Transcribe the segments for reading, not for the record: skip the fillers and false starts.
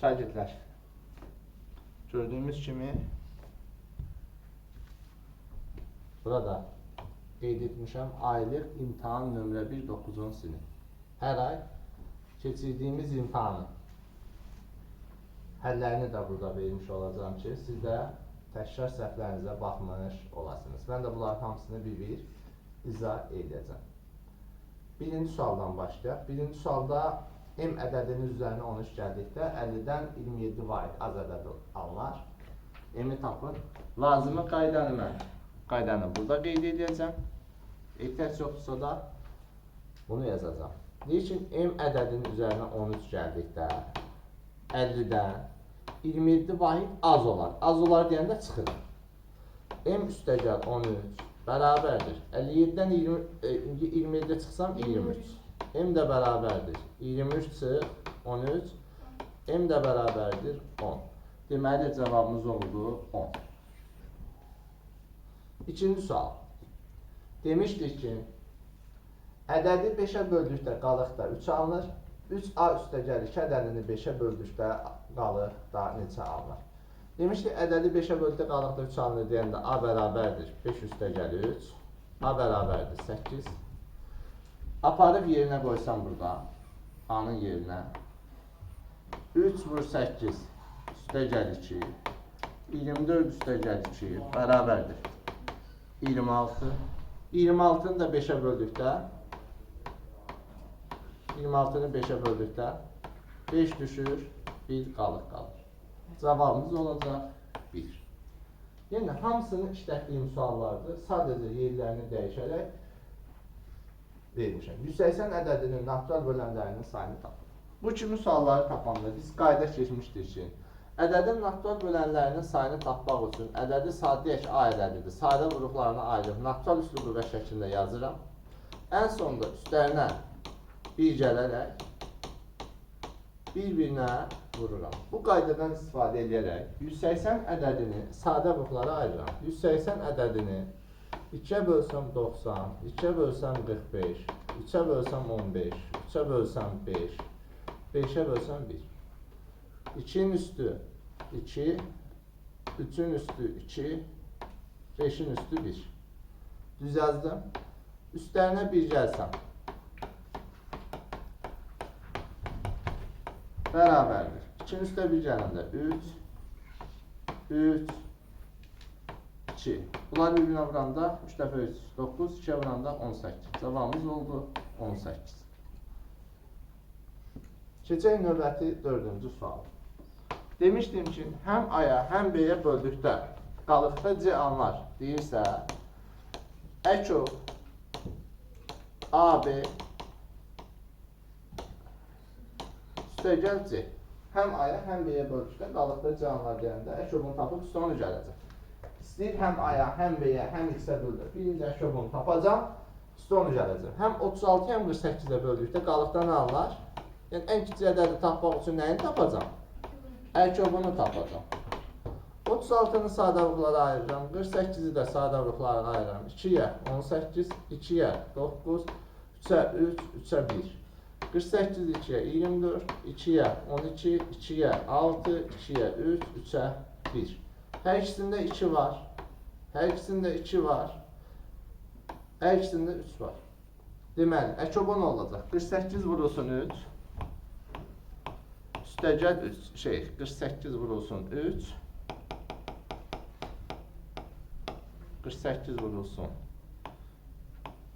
Şagirdlər, gördüyümüz kimi burada qeyd etmişəm aylıq imtahan nömrə 1 9-cu sinif. Hər ay keçirdiyimiz imtahanın həllərini də burada vermiş olacağam ki, siz də təkrar səhvlərinizə baxmış olasınız. Mən də bunların hamısını bir-bir izah edəcəm. Birinci sualdan başlayaq. Birinci sualda M ədədinin üzərinə 13 gəldikdə 50-dən 27 vahid az ədəd alınар. M-i tapın. Lazımi qaydanı mən qaydanı burada qeyd edəcəm. Ehtiyac yoxdursa da bunu yazacağam. Deyir ki, M ədədinin üzərinə 13 gəldikdə 50-dən 27 vahid az olar. Az olar deyəndə çıxır. M üstəgəl 13 bərabərdir. 57-dən 27 çıxsam 23. M də bərabərdir. 23 çıx 13. M də bərabərdir 10. Deməli cavabımız oldu 10. İkinci sual. Demişdik ki, ədədi 5-ə böldükdə qalıqda 3 alınır. 3A üstəgəl 2 ədədini 5-ə böldükdə qalıqda neçə alınır? Demişdik, ədədi 5-ə böldükdə qalıqda 3 alınır deyəndə A bərabərdir 5 üstəgəl 3, A bərabərdir 8. Aparıb yerinə qoysam burada, A-nın yerinə 3 vur 8 üstəgəl 2, 24 üstəgəl 2 bərabərdir 26. 26-nı da 5-ə böldükdə 26-nı 5-ə böldükdə 5 düşür, 1 qalıq qalır. Cavabımız olacaq 1. Yəni hamısını işlətdiyim suallardır. Sadəcə yerlərini dəyişərək vermişəm. 180 ədədinin natural bölənlərinin sayını tapın. Bu kimi sualları tapanda biz qayda keçmişdik ki, ədədin natural bölənlərinin sayını tapmaq üçün ədədi sadə deyək A ədədidir. Sadə vuruqlarına ayırıb natural üslü qüvvə şəklində yazıram. Ən sonda üstlərinə 1 gələrək bir-birinə vururam. Bu qaydadan istifadə edərək 180 ədədini sadə vuruqlara ayırıram. 180 ədədini 2-yə bölsəm 90, 2-yə bölsəm 45, 3-ə bölsəm 15, 3-ə bölsəm 5, 5-ə bölsəm 1. 2-nin üstü 2, 3-ün üstü 2, 5-in üstü 1. Düz yazdım. Üstlərinə 1 gəlsəm bərabərdir. 2-nin üstə 1 gələndə 3, 3, 2. Bunlar bir-birinə vuranda 3 dəfə 3, 9, 2-yə vuranda 18. Cavabımız oldu 18. Keçək növbəti 4-cü sual. Demişdim ki, həm A-ya, həm B-yə böldükdə qalıqda C alınар deyirsə, ƏKO AB üstəgəl C. Həm A-ya, həm B-yə böldükdə qalıqda C alınар deyəndə ƏKO-bunu tapıb sonu gələcək. İstəyir həm A-ya, həm B-yə, həm X-ə böldür. Birinci ƏKO-bunu tapacam, sonu gələcək. Həm 36, həm 48-ə böldükdə qalıqda nə alınар? Yəni, ən kiçik ədədi tapmaq üçün nəyini tapacam? Əkobunu tapacam. 36-nı sadə vuruqlara ayırıram, 48-i də sadə vuruqlara ayırıram. 2-yə 18, 2-yə 9, 3-ə 3, 3-ə 1. 48 2-yə 24, 2-yə 12, 2-yə 6, 2-yə 3, 3-ə 1. Hər ikisində 2 var. Hər ikisində 2 var. Hər ikisində 3 var. Deməli, əkobu nə olacaq? 48 vurulsun 3. Üstəgəl 3, 48 vurulsun 3. 48 vurulsun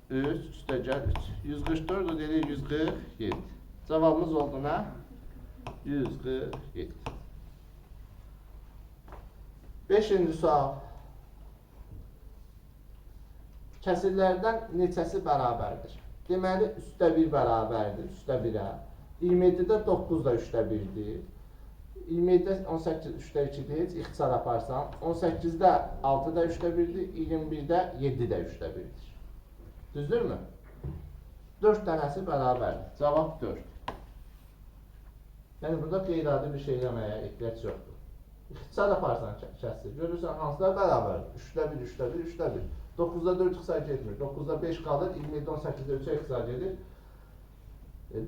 3, üstəgəl 3. 144 o deyir 147. Cavabımız oldu nə? 147. 5-ci sual. Kəsirlərdən neçəsi bərabərdir? Deməli, 3-də 1 bərabərdir, 3-də 1-ə. 27-də 9 da 3-də 1-dir. 27-də 18 3-də 2-dir, heç ixtisar aparsam. 18-də 6 da 3-də 1-dir, 21-də 7 də 3-də 1-dir. Düzdürmü? 4 dənəsi bərabərdir. Cavab 4. Yəni, burada qeyri-adi bir şey eləməyə ehtiyac yoxdur. İxtisar aparsan kəsir. Görürsən, hansılar bərabərdir? 3-də 1, 3-də 1, 3-də 1. 9-da 4 ixtisar getmir. 9-da 5 qalır, 27, 18-də 3-ə ixtisar gedir.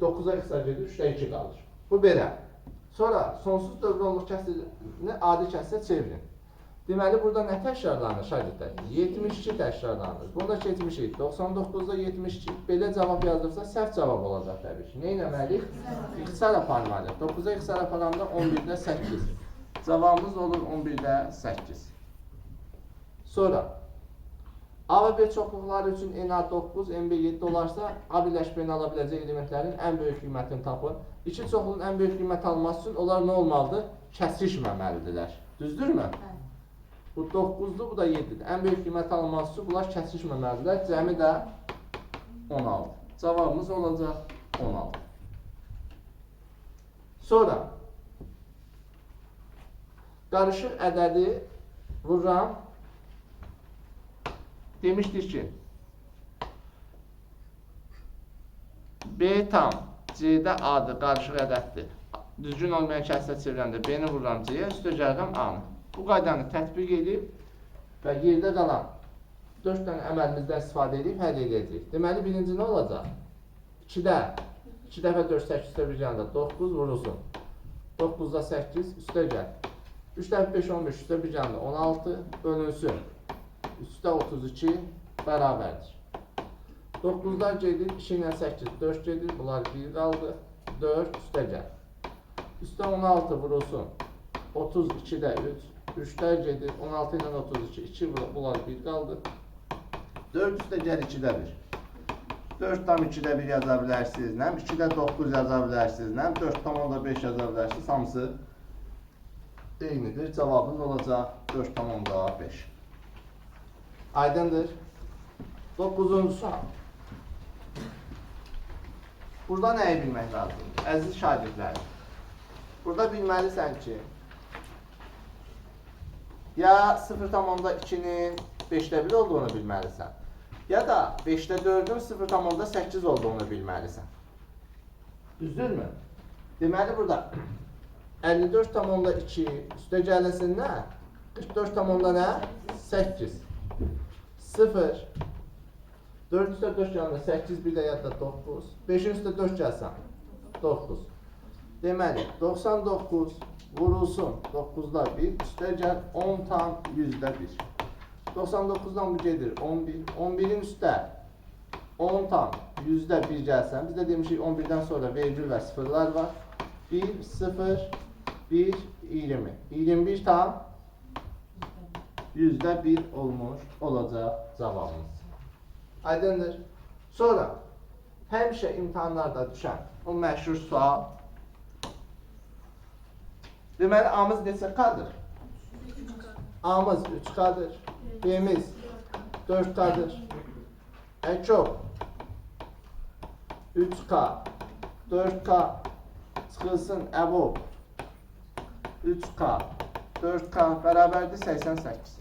9-a ixtisar gedir, 3-də 2 qalır. Bu belə. Sonra sonsuz dövrü onluq kəsirini adi kəsirə çevirin. Deməli, burada nə təkrarlanır şagirdlər? 72 təkrarlanır. Bunda keçmişik. 99-da 72. Belə cavab yazılırsa səhv cavab olacaq təbii ki. Nə etməliyik? İxtisar aparmalıyıq. 9-a ixtisar aparanda 11-də 8. Cavabımız olur 11-də 8. Sonra A və B çoxluqları üçün NA 9, NB 7 olarsa, A birləşib B-ni ala biləcək elementlərin ən böyük qiymətini tapın. İki çoxluğun ən böyük qiymət alması üçün onlar nə olmalıdır? Kəsişməməlidirlər. Düzdürmü? Bu 9-dur, bu da 7-dir. Ən böyük qiymət alınması üçün bunlar kəsişməməlidirlər. Cəmi də 16. Cavabımız olacaq 16. Sonra qarışıq ədədi vururam. Demişdik ki, B tam C-də A-dır, qarışıq ədəddir. Düzgün olmayan kəsirə çevirəndə B-ni vururam C-yə, üstə gəlirəm A-nı. Bu qaydanı tətbiq edib və yerdə qalan 4 dənə əməlimizdən istifadə edib həll edəcəyik. Deməli, birinci nə olacaq? 2-də 2 dəfə 4, 8 üstə bir yanında 9 vurulsun. 9-da 8 üstə gəl. 3 dəfə 5, 15 üstə bir yanında 16 bölünsün. 3-də 32 bərabərdir. 9-lar gedir, 2 ilə 8, 4 gedir, bunlar 1 qaldı. 4 üstə gəl. Üstə 16 vurulsun. 32-də 3, 3-lər gedir, 16 ilə 32, 2 bunlar 1 qaldı. 4 üstə gəl 2-də 1. 4,2-də 1 yaza bilərsiniz, 2-də 9 yaza bilərsiniz, 4,5 yaza bilərsiniz. Hamısı eynidir. Cavabınız olacaq 4,5. Aydındır. 9-cu sual. Burada nəyi bilmək lazımdır? Əziz şagirdlərim, burada bilməlisən ki, ya 0,2-nin 5-də 1 olduğunu bilməlisən, ya da 5-də 4-ün 0,8 olduğunu bilməlisən. Düzdürmü? Deməli, burada 54,2 üstə gəlsin nə? 44, nə? 8. 0, 4 üstə 4 gələndə 8, bir də yadda 9, 5-in üstə 4 gəlsən 9. Deməli, 99 vurulsun 9-da 1, üstə gəl 10,1. 99-dan bu gedir 11, 11-in üstə 10,1 gəlsən, biz də demişik 11-dən sonra vergül və sıfırlar var. 1, 0, 1, 20. 21 tam %1 olmuş olacaq cavabımız. Aydındır. Sonra həmişə imtahanlarda düşən o məşhur sual. Deməli, A-mız neçə K-dır? A-mız 3K-dır. B-miz 4K-dır. Əkop 3K, 4K çıxılsın əbob 3K, 4K bərabərdir 88.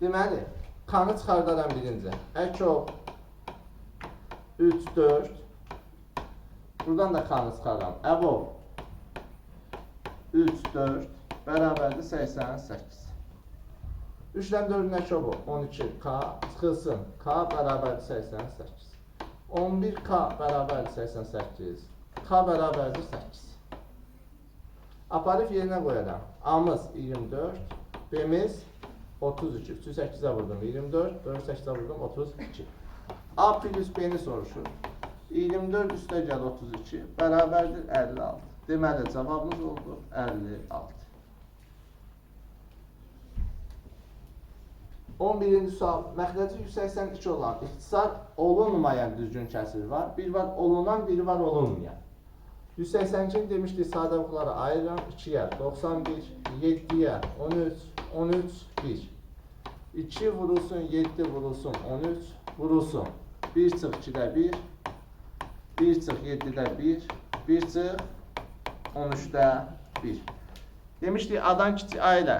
Deməli, K-nı çıxardaram birinci. Əkop 3, 4. Buradan da K-nı çıxarıram. Əbob 3, 4 bərabərdir 88. 3 ilə 4-ün əkobu 12K çıxılsın. K bərabərdir 88. 11K bərabərdir 88. K bərabərdir 8. Aparıb yerinə qoyaram. A-mız 24, B-miz 32. 3-ü 8-ə vurdum 24, 4-ü 8-ə vurdum 32. A plus B-ni soruşur. 24 üstə gəl 32 bərabərdir 56. Deməli, cavabımız oldu 56. 11-ci sual. Məxrəci 182 olan ixtisar olunmayan düzgün kəsir var. Bir var olunan, biri var olunmayan. 182-ni demişdik, sadə buxları ayırıram. 2-yə 91, 7-yə 13, 13, 1. 2 vurulsun, 7 vurulsun, 13 vurulsun. 1 çıx 2-də 1, 1 çıx 7-də 1, 1 çıx 13-də 1. Demişdik, A-dan kiçik A ilə,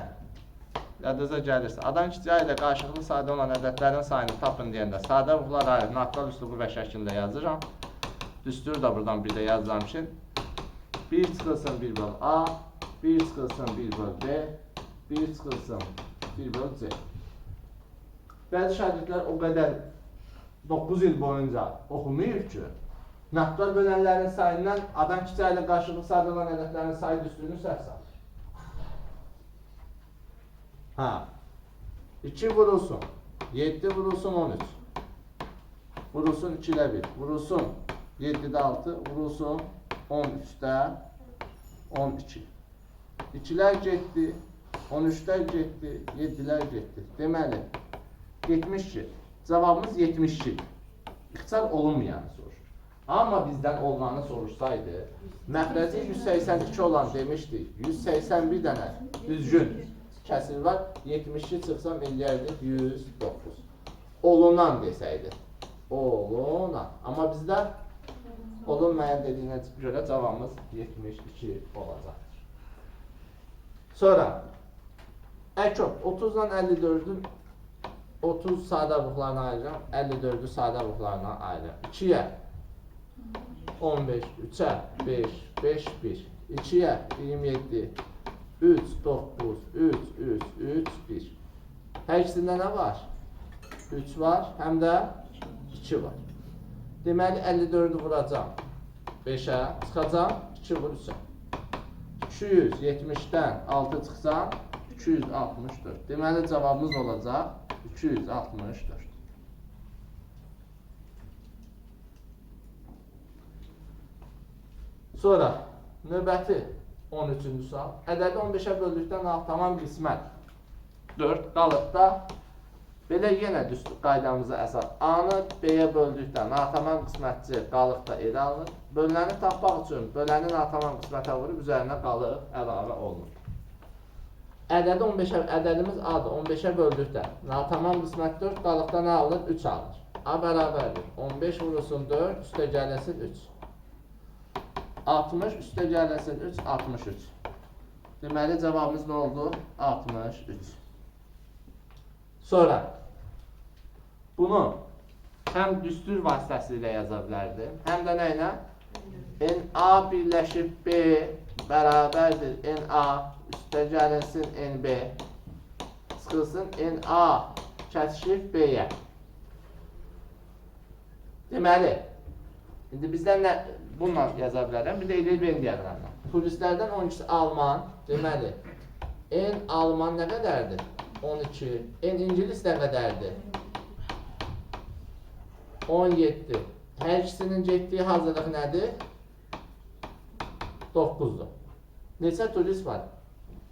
yadınıza gəlirsə, A-dan kiçik A ilə qarşılıqlı sadə olan ədədlərin sayını tapın deyəndə sadə buxlar ayırıb naqtal üslubu və şəklində yazıram. Düsturu da buradan bir də yazıram ki, 1 çıxılsın 1 böl A, 1 çıxılsın 1 böl B, 1 çıxılsın 1 böl C. Bəzi şagirdlər o qədər 9 il boyunca oxumayıb ki, Natural bölənlərin sayından A-dan kiçik ilə qarşılıqlı sadə olan ədədlərin sayı düsturunu səhv salır. Ha. 2 vurulsun. 7 vurulsun 13. Vurulsun 2 ilə 1. Vurulsun 7-də 6. Vurulsun 13-də 12. 2-lər getdi. 13-lər getdi. 7-lər getdi. Deməli, 72. Cavabımız 72. İxtisar olunmayanı soruşur. Amma bizdən olunanı soruşsaydı, məxrəci 182 olan demişdik, 181 dənə düzgün kəsir var, 72 çıxsam eləyərdik 109. Olunan desəydi, olunan. Amma bizdə olunmayan dediyinə görə cavabımız 72 olacaqdır. Sonra, əkop 30 ilə 54-ün 30 sadə buxlarına ayırıram, 54-ü sadə buxlarına ayırıram. 2-yə 15, 3-ə 5, 5, 1, 2-yə 27, 3, 9, 3, 3, 3, 1. Hər ikisində nə var? 3 var, həm də 2 var. Deməli, 54-ü vuracam 5-ə, çıxacam 2 vur 3-ə. 270-dən 6 çıxsam 264. Deməli, cavabımız olacaq 264. Sonra növbəti 13-cü sual. Ədədi 15-ə böldükdə tamam qismət 4 qalıb da belə yenə düstur qaydamıza əsas A-nı B-yə böldükdə natamam qismət C qalıq da elə alınır. Bölünəni tapmaq üçün böləni natamam qismətə vurub üzərinə qalıq əlavə olunur. Ədədi 15-ə, ədədimiz A-dır. 15-ə böldükdə natamam qismət 4 qalıqda nə alınır? 3 alınır. A bərabərdir. 15 vurulsun 4, üstə gəlinsin 3. 60 üstə gəlinsin 3, 63. Deməli, cavabımız nə oldu? 63. Sonra, bunu həm düstur vasitəsilə yaza bilərdim, həm də nə ilə? NA birləşib B bərabərdir NA üstə gəlinsin NB çıxılsın NA kəsişib B-yə. Deməli, indi bizdən nə? Bununla yaza bilərəm. Bir də elə Venn diaqramla. Turistlərdən 12-si Alman. Deməli, N Alman nə qədərdir? 12. N İngilis nə qədərdir? 17. Hər ikisinin getdiyi hazırlıq nədir? 9-dur. Neçə turist var?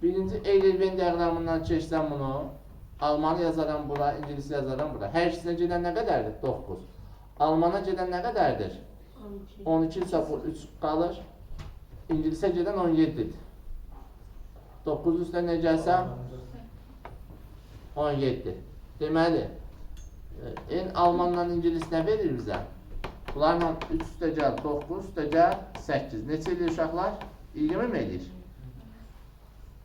Birinci Euler-Venn diaqramından keçsəm bunu, Almanı yazaram bura, İngilisi yazaram bura. Hər ikisinə gedən nə qədərdir? 9. Almana gedən nə qədərdir? 12 isə bu 3 qalır. İngilisə gedən 17-dir. 9 üstə nə gəlsə? 17. Deməli, N Almanla İngilis nə verir bizə? Bunlarla 3 üstə gəl 9, üstə gəl 8. Neçə eləyir uşaqlar? 20 mi eləyir?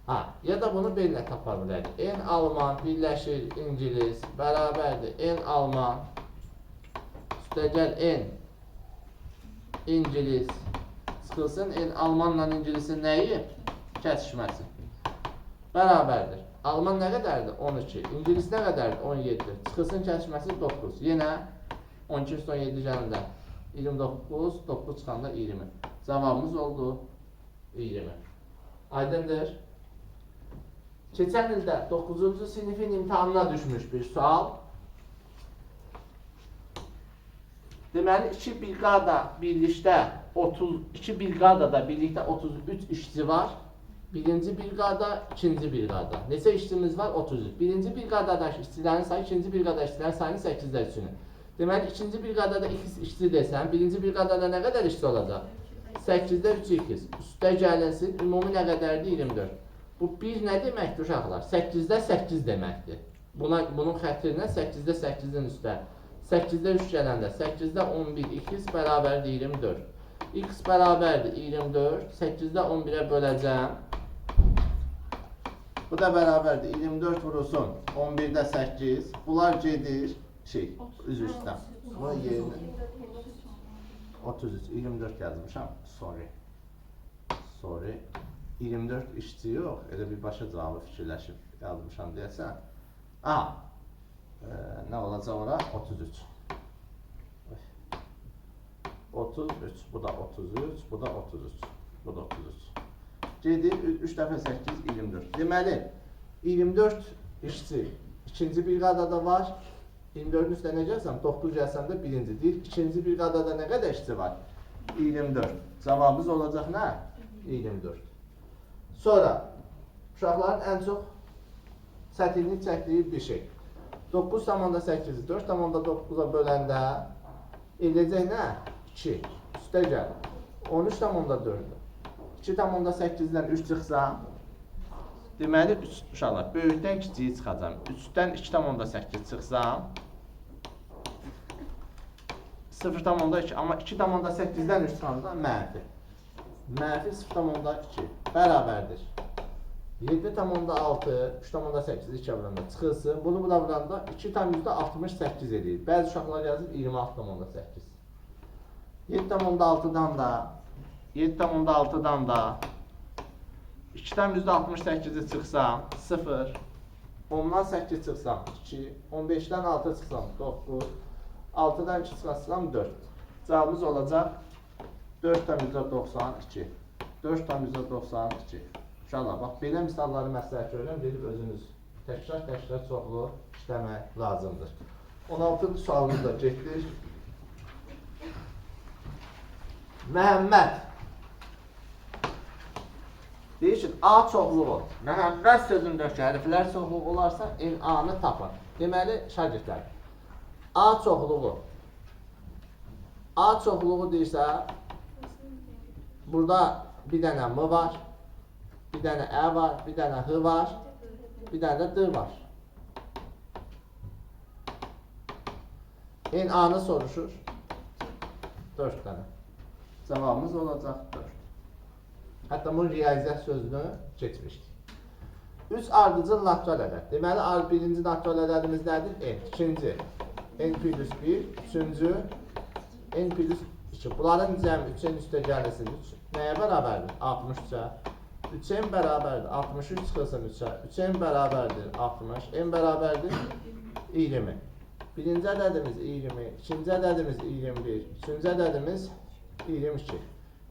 Ha, ya da bunu belə tapa bilərik. N Alman birləşir İngilis bərabərdir. N Alman üstə gəl N İngilis çıxılsın. N Almanla İngilisin nəyi? Kəsişməsi. Bərabərdir. Alman nə qədərdir? 12. İngilis nə qədərdir? 17. Çıxılsın kəsişməsi 9. Yenə 12 üstə 17 gələndə 29, 9 çıxanda 20. Cavabımız oldu 20. Aydındır. Keçən ildə 9-cu sinifin imtahanına düşmüş bir sual. Deməli, iki briqada birlikdə 32 briqadada birlikdə 33 işçi var. Birinci briqada, ikinci briqada. Neçə işçimiz var? 33. Birinci briqadada işçilərin sayı, ikinci briqada işçilərin sayının 8-də 3-ünü. Deməli, ikinci briqadada x işçi desəm, birinci briqadada nə qədər işçi olacaq? 8-də 3 x. Üstə gəlinsin, ümumi nə qədərdir? 24. Bu 1 nə deməkdir uşaqlar? 8-də 8 deməkdir. Bunun xətrinə 8-də 8-in üstə. 8-də 3 gələndə 8-də 11 x bərabərdir 24. X bərabərdir 24. 8-də 11-ə böləcəm. Bu da bərabərdir 24 vurulsun 11-də 8. Bunlar gedir üzr istəyirəm. Bunun yerinə 33, 24 yazmışam. Sorry. Sorry. 24 işçi yox, elə birbaşa cavabı fikirləşib yazmışam deyəsən. Aha. Nə olacaq ora? 33. 33. Bu da 33, bu da 33. Bu da 33. Gedir 3 dəfə 8, 24. Deməli, 24 işçi ikinci briqadada var. 24-ün üstə nə gəlsəm? 9 gəlsəm də birinci. Deyir, ikinci briqadada nə qədər işçi var? 24. Cavabımız olacaq nə? 24. Sonra, uşaqların ən çox çətinlik çəkdiyi bir şey. 9,8-i 4,9-a böləndə eləyəcək nə? 2. Üstə gəl. 13,4-ü. 2,8-dən 3 çıxsa, deməli, 3 uşaqlar, böyükdən kiçiyi çıxacam. 3-dən 2,8 çıxsam, 0,2, amma 2,8-dən 3 çıxanda mənfi. Mənfi 0,2 bərabərdir. 7,6, 3,8 2 vuranda çıxılsın. Bunu buna vuranda 2,68 eləyir. Bəzi uşaqlar yazır 26,8. 7,6-dan da 7,6-dan da 2,68-i çıxsam 0, 10-dan 8 çıxsam 2, 15-dən 6 çıxsam 9, 6-dan 2 çıxsam 4. Cavabımız olacaq 4,92. 4,92. Uşaqlar, bax, belə misalları məsləhət görürəm, gedib özünüz təkrar-təkrar çoxlu işləmək lazımdır. 16-cı sualımız da getdik. Məhəmməd deyir ki, A çoxluğu, Məhəmməd sözündəki hərflər çoxluğu olarsa, N-A-nı tapın. Deməli, şagirdlər, A çoxluğu, A çoxluğu deyirsə, burada bir dənə M var, bir dənə Ə var, bir dənə H var, bir dənə də D var. N-A-nı soruşur. 4 dənə. Cavabımız olacaq 4. Hətta bunu riyaziyyat sözünü keçmişdik. 3 ardıcıl natural ədəd. Deməli, birinci natural ədədimiz nədir? N. İkinci, N plus 1. Üçüncü, N plus 2. Bunların cəmi 3-ün üstə gəlirsin. 3 nəyə bərabərdir? 63-ə. 3N bərabərdir. 63 çıxılsın 3-ə. 3N bərabərdir 60. N bərabərdir 20. Birinci ədədimiz 20, ikinci ədədimiz 21, üçüncü ədədimiz 22.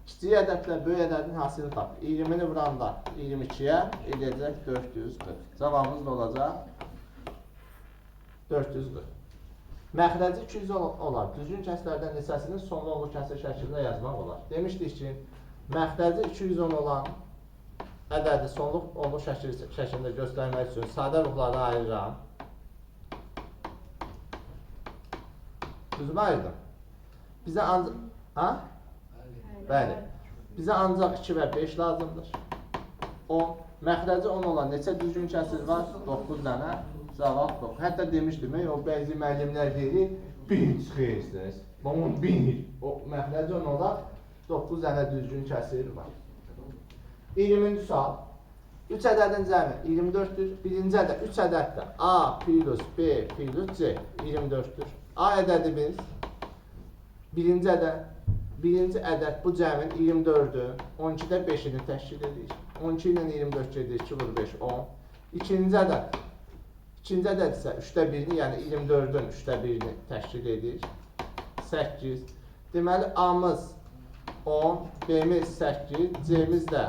Kiçik ədədlə böyük ədədin hasilini tap. 20-ni vuranda 22-yə eləyəcək 440. Cavabımız da olacaq 440. Məxrəci 200 olar. Düzgün kəsrlərdən neçəsinin sonlu onluq kəsir şəklində yazmaq olar. Demişdik ki, məxrəci 210 olan ədədi sonluq onluq şəklində göstərmək üçün sadə ruhları ayırıram. Düzmü ayırdım? Bizə ancaq... Ha? Bəli. Bizə ancaq 2 və 5 lazımdır. 10. Məxrəci 10 olan neçə düzgün kəsir var? 9 dənə. Cavab 9. Hətta demişdim, o bəzi müəllimlər deyir, 1 çıxırsınız. Bunun 1. O məxrəci 10 olan 9 dənə düzgün kəsir var. 20-ci sual. 3 ədədin cəmi 24-dür. Birinci ədəd 3 ədəddir. A plus B plus C 24-dür. A ədədimiz birinci ədəd. Birinci ədəd bu cəmin 24-ü, 12-də 5-ini təşkil edir. 12 ilə 24 gedir, 2 vur 5, 10. İkinci ədəd. İkinci ədəd isə 3-də 1-ini, yəni 24-ün 3-də 1-ini təşkil edir. 8. Deməli, A-mız 10, B-miz 8, C-miz də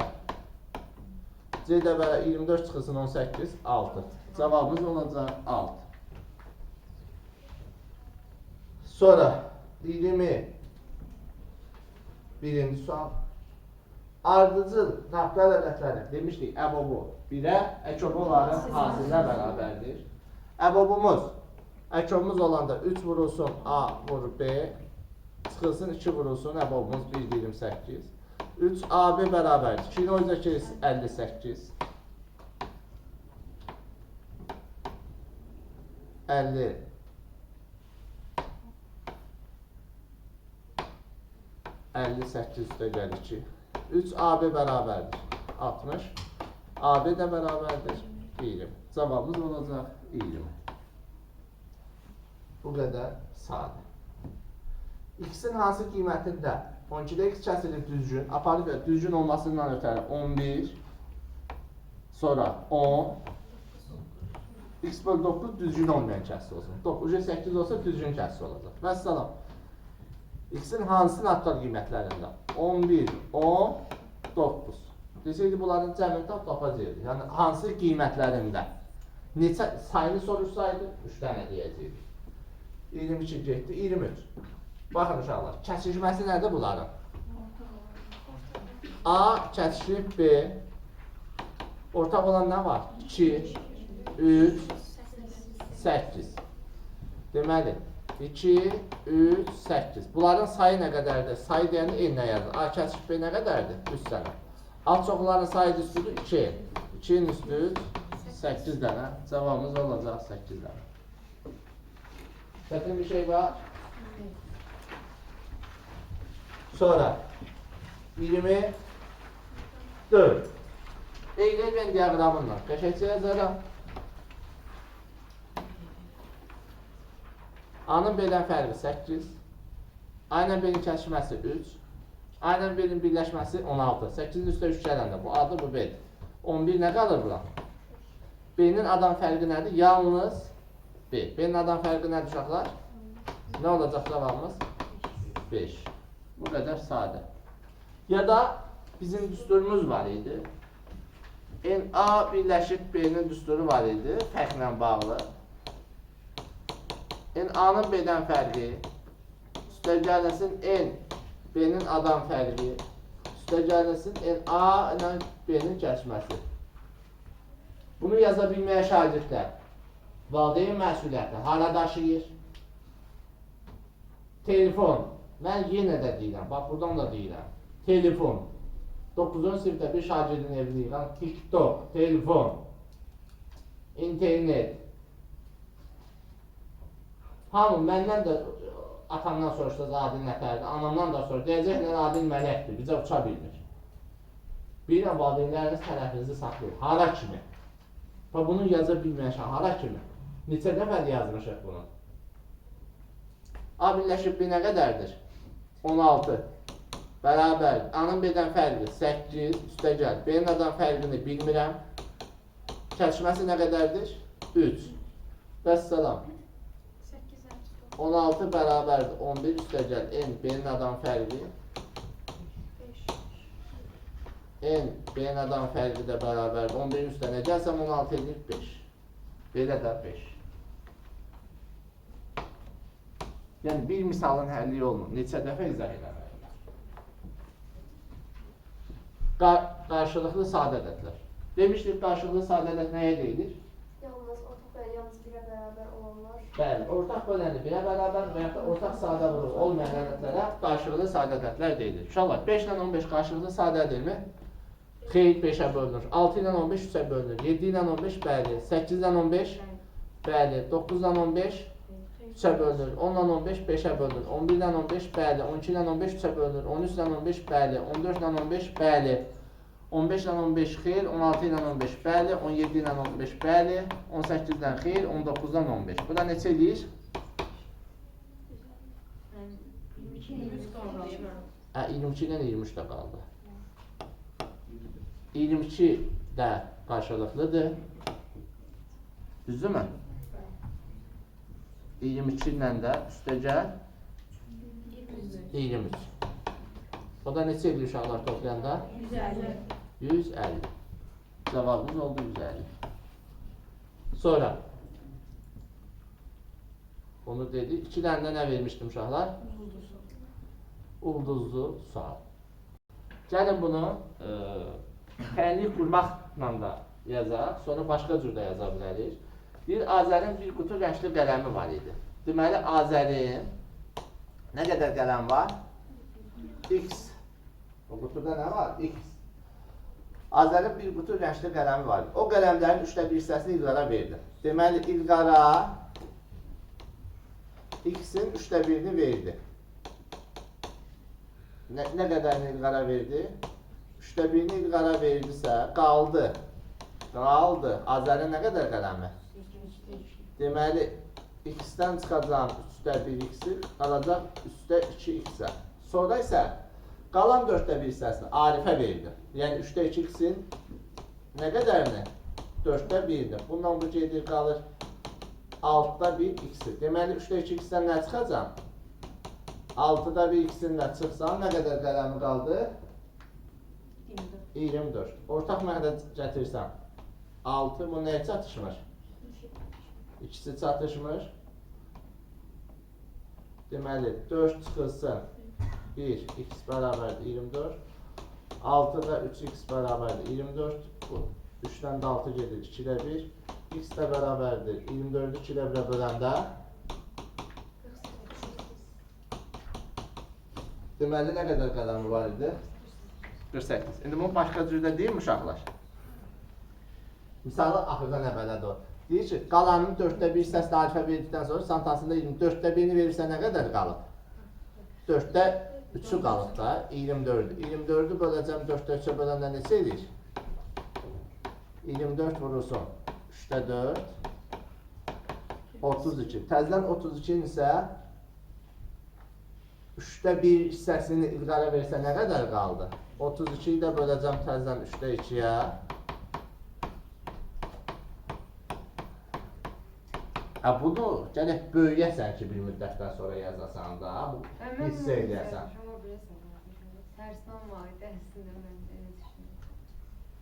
C də belə 24 çıxılsın 18, 6. Cavabımız olacaq 6. Sonra 21-ci sual. Ardıcıl natural ədədləri demişdik, əbobu 1-ə, əkobu onların hasilinə bərabərdir. Əbobumuz, əkobumuz olanda 3 vurulsun A vur B, çıxılsın 2 vurulsun, əbobumuz 1,28. 3AB bərabərdir. 2-ni o üzə 58. 50. 58 üstə gəl 2. 3AB bərabərdir 60. AB də bərabərdir 20. Cavabımız olacaq 20. Bu qədər sadə. X-in hansı qiymətində 12-də X kəsiri düzgün, aparıb düzgün olmasından ötəri 11, sonra 10, X böl 9 düzgün olmayan kəsir olsun. 8 olsa düzgün kəsir olacaq. Vəssalam. X-in hansı natural qiymətlərində? 11, 10, 9. Deseydi bunların cəmini tapacaqdı. Yəni hansı qiymətlərində? Neçə sayını soruşsaydı 3 dənə deyəcəkdik. 22 getdi, 23. Baxın uşaqlar, kəsişməsi nədir bunların? A kəsişib B. Ortaq olan nə var? 2, 3, 8. Deməli, 2, 3, 8. Bunların sayı nə qədərdir? Sayı deyəndə N-nə yazır. A kəsişib B nə qədərdir? 3 dənə. Alt çoxların sayı üstüdür 2. 2-nin üstü 3, 8 dənə. Cavabımız olacaq 8 dənə. Çətin bir şey var? Sonra 24. Eyni Venn diaqramından qəşəngcə yazaram. A-nın B-dən fərqi 8. A ilə B-nin kəsişməsi 3. A ilə B-nin birləşməsi 16. 8-in üstə 3 gələndə bu A-dır, bu B-dir. 11 nə qalır bura? B-nin A-dan fərqi nədir? Yalnız B. B-nin A-dan fərqi nədir uşaqlar? Nə olacaq cavabımız? 5. Bu qədər sadə. Ya da bizim düsturumuz var idi. NA birləşib B-nin düsturu var idi, fərqlə bağlı. NA-nın B-dən fərqi, üstə gəlsin N, B-nin A-dan fərqi, üstə gəlsin NA ilə B-nin kəsişməsi. Bunu yaza bilməyə şagirdlər valideyn məsuliyyəti hara daşıyır? Telefon. Mən yenə də deyirəm, bax buradan da deyirəm. Telefon. 9-cu sinifdə bir şagirdin evini yıxan TikTok, telefon, internet. Hamı məndən də atamdan soruşsa Adil nətərdir, anamdan da soruşsa, deyəcəklər Adil mələkdir, bizə uça bilmir. Bilirəm, valideynləriniz tərəfinizi saxlayır. Hara kimi? Və bunu yaza bilməyən hara kimi? Neçə dəfə yazmışıq bunu? A birləşib B nə qədərdir? 16. Bərabər. A-nın B-dən fərqi 8, üstə gəl. B-nin A-dan fərqini bilmirəm. Kəsişməsi nə qədərdir? 3. Vəssalam. 16 bərabərdir 11, üstə gəl. N, B-nin A-dan fərqi. N, B-nin A-dan fərqi də bərabərdir. 11-in üstə nə gəlsəm 16 edir 5. Belə də 5. Yəni, bir misalın həlli olmur. Neçə dəfə izah eləmək olar? Qarşılıqlı sadə ədədlər. Demişdik, qarşılıqlı sadə ədəd nəyə deyilir? Yalnız ortaq böləni yalnız birə bərabər olanlar. Bəli, ortaq böləni birə bərabər və yaxud da ortaq sadə vuruğu olmayan ədədlərə qarşılıqlı sadə ədədlər deyilir. Uşaqlar, 5 ilə 15 qarşılıqlı sadə ədədmi? Xeyr, 5-ə bölünür. 6 ilə 15 3-ə bölünür. 7 ilə 15, bəli. 8 ilə 15, bəli. 9 ilə 15, 3-ə bölünür. 10 ilə 15, 5-ə bölünür. 11 ilə 15, bəli. 12 ilə 15, 3-ə bölünür. 13 ilə 15, bəli. 14 ilə 15, bəli. 15 ilə 15 xeyr, 16 ilə 15 bəli, 17 ilə 15 bəli, 18 ilə xeyr, 19 ilə 15. Bu da neçə eləyir? 22 ilə 23 də qaldı. 22 də qarşılıqlıdır. Düzdürmü? 22 ilə də üstəgəl 23. O da neçə eləyir uşaqlar toplayanda? 150. 150. Cavabımız oldu 150. Sonra onu dedi. 2 dənə də nə vermişdim uşaqlar? Ulduzlu sual. Gəlin bunu tənlik qurmaqla da yazaq. Sonra başqa cür də yaza bilərik. Deyir, Azərin bir qutu rəngli qələmi var idi. Deməli, Azərin nə qədər qələm var? X. O qutuda nə var? X. Azərin bir qutu rəngli qələmi var idi. O qələmlərin 3də 1 hissəsini İlqara verdi. Deməli, İlqara X-in 3də 1-ini verdi. Nə qədərini İlqara verdi? 3də 1-ini İlqara verdisə, qaldı. Qaldı. Azərin nə qədər qələmi? Deməli, X-dən çıxacağım 3də 1 X-i, qalacaq 3də 2 X-ə. Sonra isə qalan 4də 1 hissəsini Arifə verdi. Yəni 3də 2 X-in nə qədərini? 4də 1-dir. Bundan bu gedir, qalır 6da 1 X-i. Deməli, 3də 2 X-dən nə çıxacaq? 6-da 1 ikisini də çıxsan, nə qədər qələmi qaldı? 24. 24. Ortaq məxrəc gətirsən. 6 bu nəyə çatışmır? İkisi çatışmır. Deməli, 4 çıxılsın. 1, x bərabərdir 24. 6-da 3x bərabərdir 24. Bu 3-dən də 6 gedir, 2-də 1. X də bərabərdir 24-ü 2-də 1-ə böləndə. Deməli, nə qədər qələmi var idi? 48. İndi bunu başqa cürdə deyim uşaqlar. Misalı axırda nə belədir o. Deyir ki, qalanın 4-də 1 hissəsini Arifə verdikdən sonra çantasında 24-də 1-ni verirsə nə qədər qalıb? 4-də 3-ü qalıb da, 24-ü. 24-ü böləcəm 4-də 3-ə böləndə neçə edir? 24 vurulsun. 3-də 4, 32. Təzədən 32-nin isə 3-də 1 hissəsini İlqara versə nə qədər qaldı? 32-yi də böləcəm təzədən 3-də 2-yə. Bunu gərək böyüyəsən ki, bir müddətdən sonra yazasan da, bu hissə eləyəsən. Tərsinə olmalı əslində mən elə düşünürəm.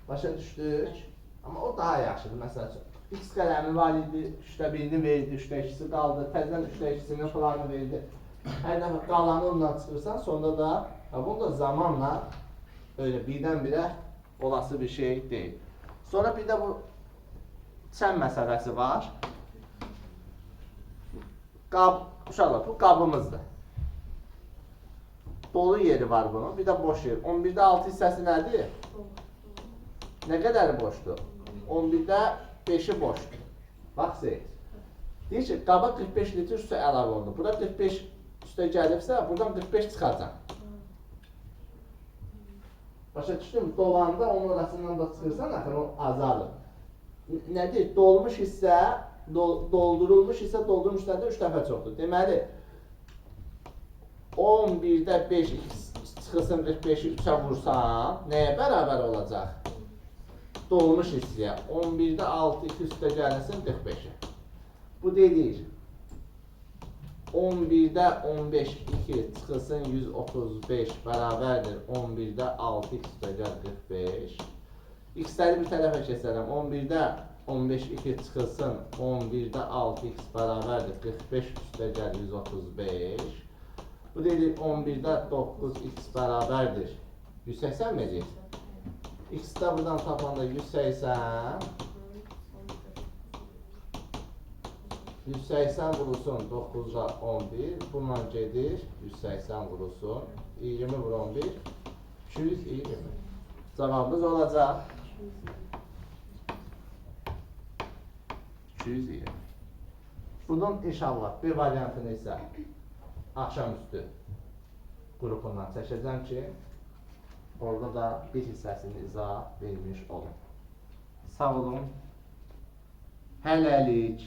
Başa düşdük? Amma o daha yaxşıdır. Məsəl üçün, X qələmi var idi, 3-də 1-ini verdi, 3-də 2-si qaldı, təzədən 3-də 2-sinin falanı verdi. Hər dəfə qalanı ondan çıxırsan, sonda da, bunu da zamanla öyle birdən-birə olası bir şey deyil. Sonra bir də bu çən məsələsi var. Qab, uşaqlar, bu qabımızdır. Dolu yeri var bunun, bir də boş yer. 11-də 6 hissəsi nədir? Nə qədəri boşdur? 11-də 5-i boşdur. Bax, seyir. Deyir ki, qaba 45 litr su əlavə olundu. Bura 45 üstə gəlibsə, buradan 45 çıxacaq. Başa düşdün mü? Dolanda onun orasından da çıxırsan, axır o azalır. Nədir? Dolmuş hissə, doldurulmuş hissə, doldurulmuş hissədə 3 dəfə çoxdur. Deməli, 11-də 5 çıxılsın 45-i 3-ə vursan, nəyə bərabər olacaq? Dolmuş hissəyə. 11-də 6, 2 üstə gəlinsin 45-i. Bu deyir, 11-də 15, 2 çıxılsın 135 bərabərdir 11-də 6, 2 üstə gəl 45. X-ləri bir tərəfə keçərəm. 11-də 15, 2 çıxılsın 11-də 6x bərabərdir 45 üstə gəl 135. Bu deyir 11-də 9x bərabərdir 180 mi deyir? X-də buradan tapanda 180. 180 vurulsun 9-da 11. Bununla gedir 180 vurulsun 20 vur 11 220. Cavabımız olacaq 220. Bunun inşallah bir variantını isə akşamüstü qrupundan çəkəcəm ki, orada da bir hissəsini izah vermiş olun. Sağ olun. Hələlik.